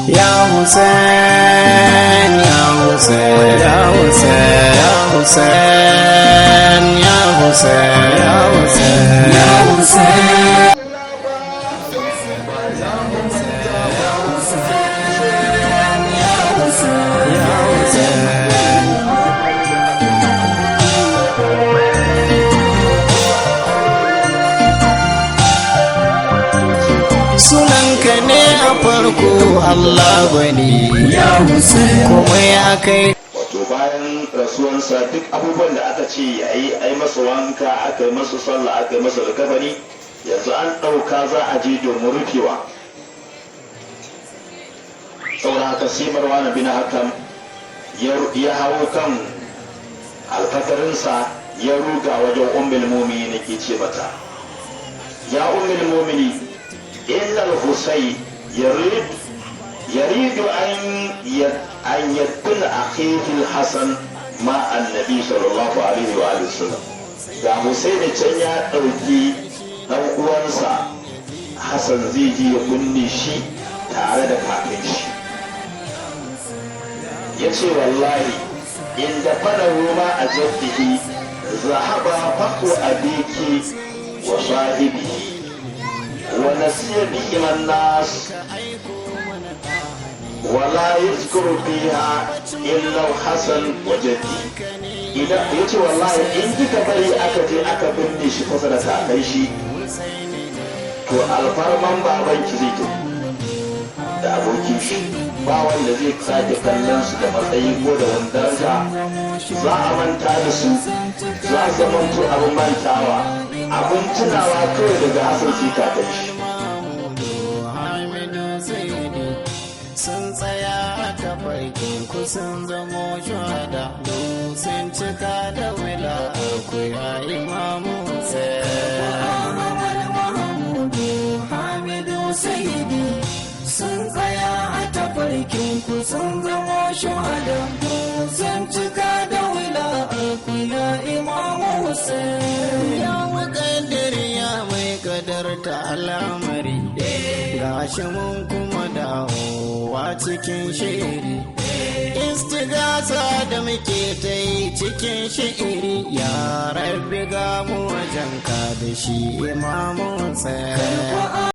Ya Hussein, Ya Hussein, Ya Hussein, Ya Hussein, Ya Hussein, Ya Hussein, Ya Hussein. Sunanka ne a farko, Allah gwani ya Hussein, komai akai. Wato bayan rasuwansa, duk abubuwan da aka ce a yi, a yi masa wanka, aka yi masa sallah, aka yi masa likafani, yanzu an ɗauka za a je domin rufewa. Saboda haka sai Marwana bin Hakam ya hau kan alfadarinsa, ya ruga wajen Ummul Mumini, ke ce mata: "Ya Ummul Mumini, innal Husayn يريد أن يدفن أخيه الحسن مع النبي صلى الله عليه وآله وسلم. Ga Husaini can ya ɗauki ɗan uwansa Hassan, zai je ya binne shi tare da kakan shi." Ya ce: "Wallahi in dafanahu ma'a jaddihi zahaba fakhru abiki wa sahibihi wa nasiya bihim nas wala yuzkuru fiha illa Hasan wa jaddi." Idan yace: "Wallahi in kika bari aka je aka binne shi kusa da kakan shi, to alfarman babanki zai tafi da abokin shi, ba wanda zai sake kallon su da matsayi ko da wani daraja. Za a manta da su, za a zamanto abin mantawa, abin tunawa kawai daga Hasan sai kakan shi." Hamidu Zaidi sun tsaya a tafarkin ku, sun zamo shuhada, sun cika da wila ku, ya Imamu Hussein. Hamidu Sayyidi sun tsaya a tafarkin ku, sun zamo shuhada, sun cika da wila ku, ya Imamu Hussein. Ya muƙaddari, ya mai kadarta al'amari, gashi mun kuma dawowa cikin shiri istigasa da muke ta yi cikin shi'iri. Ya Rabbi, ga mu wajenka da shi Imamu Hussein.